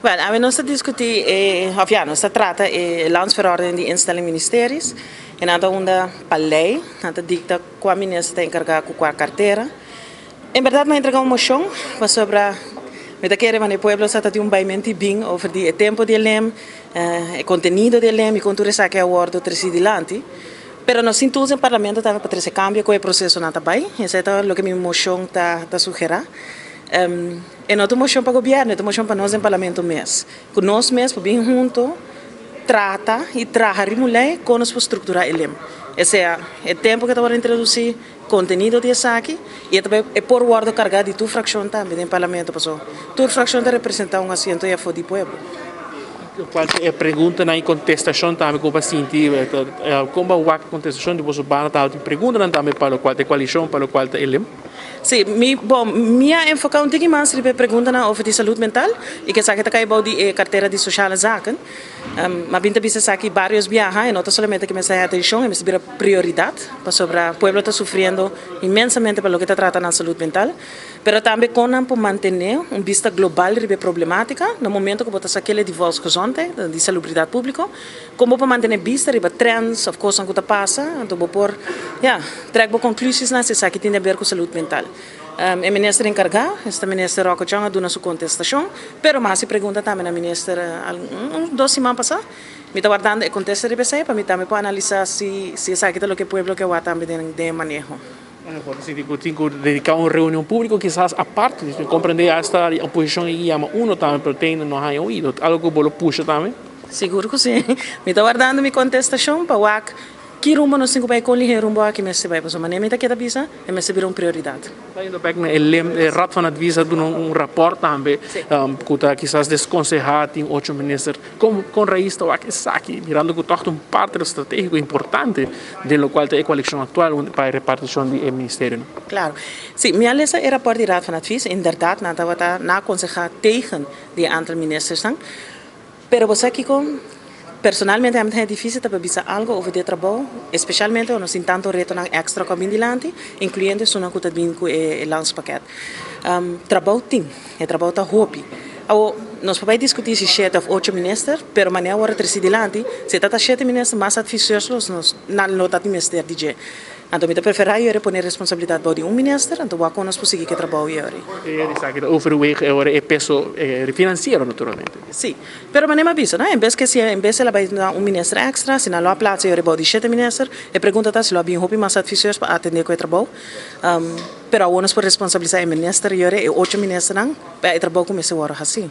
Wel, awe nos ta discuti, of ja, nos ta trata e landsverordening di instelling ministeries. Y nan ta unda pa ley, nan ta dicta cua minister ta encarga cu cua cartera. En berdad mi a entrega un mocion pasobra mi ta kere wanneer pueblo sa ta tin un baimenti bin over di e tempo di e LEM, e contenido di e LEM y con tur esaki a wordo treci dilanti. Pero nos tin tools den parlamento tambe pa trece cambio cu e procesonan ta bay. Esey ta loke mi mocion ta sugera. E no ta un mocion pa gobierno, e ta un mocion pa nos den parlamento mes. Cu nos mes por bin hunto, trata y traha riba un ley con nos por structura e LEM. Esey e tempo cu ta wordo introduci, contenido di esaki, y e por wordo carga di tur fraccion tambe den parlamento, paso tur fraccion ta representa un asiento y afo di pueblo. Cual e pregunta na contestacion tambe cu sinti con a contestacion di boso banda ta pregunta tambe pa locual ta coalicion, pa locual ta LEM? Si, bon, mi a enfoca un tiki mas riba pregunta over di salud mental y cu esaki ta cay di cartera di sociale zaken. Maar mi ta bisa esaki varios biaha y no solamente cu mi atencion, e mester prioridad, pasobra pueblo ta sufriendo inmensamente pa loke ta trata na salud mental, pero tambe con pa mantene un bista global riba problematica, na momento cu bo ta saca di volksgezondheid, di salubridad publico, con pa mantene bista riba trends of cos cu ta pasa, anto bo por, ja, trek conclusies na esaki tin di haber cu salud mental. E minister encarga, esta minister Rocco Chong, a duna su contestacion, pero m'a haci pregunta tambe na minister 2 siman pasa. Mi ta wardando e contesta riba esey pa mi tambe por analisa si esaki ta loke pueblo kier tambe den maneho. Por tin cu dedica un reunion publico, kisas aparte, di comprende hasta e oposicion y yama uno tambe, pero tin no hay oido, algo cu bo pusha tambe. Sigur cu si. Mi ta wardando mi contestacion pa wak ki rumbo nos tin cu bay con e rumbo aki mester bay, pasobra manera mi ta keda bisa, e mester bira un prioridad. Indo back na e Raad van Advies a duna un rapport tambe cu ta kisas desconseha tin ocho minister con raiz ta wak esaki, mirando cu toch un parte estrategico importante di locual ta e coalicion actual pa e reparticion di ministerio. Claro. Si, mi a lesa e rapport di Raad van Advies, inderdaad, nan tabata na aconseha tegen di aantal ministers dan. Pero bo cu personalmente ta dificil pa bisa algo over di trabou, especialmente ora tin tanto reto extra cu dilanti, incluyendo esun cu ta bin cu e landspakket. Trabou tin, e trabou ta hopi. Awo, nos por discuti si 7 of 8 minister, pero manera awor treci dilanti, si ta 7 minister, mas adviseurs nos no ta minister di. Anto mi ta prefera yo pone responsabilidad di un minister, anto wak nos por sigui cu e trabou y Esaki overweeg e peso financiero, naturalmente. Si, pero manera m'a bisa, no? En bes cu si en bes el a bay un minister extra, si nan lo a plaats e di 7 minister, e pregunta ta si lo bin hopi mas adviseurs pa atende cu e trabou. Pero awor nos por responsabilisa e minister y e 8 ministernan, pa e trabou cuminsa awor asina.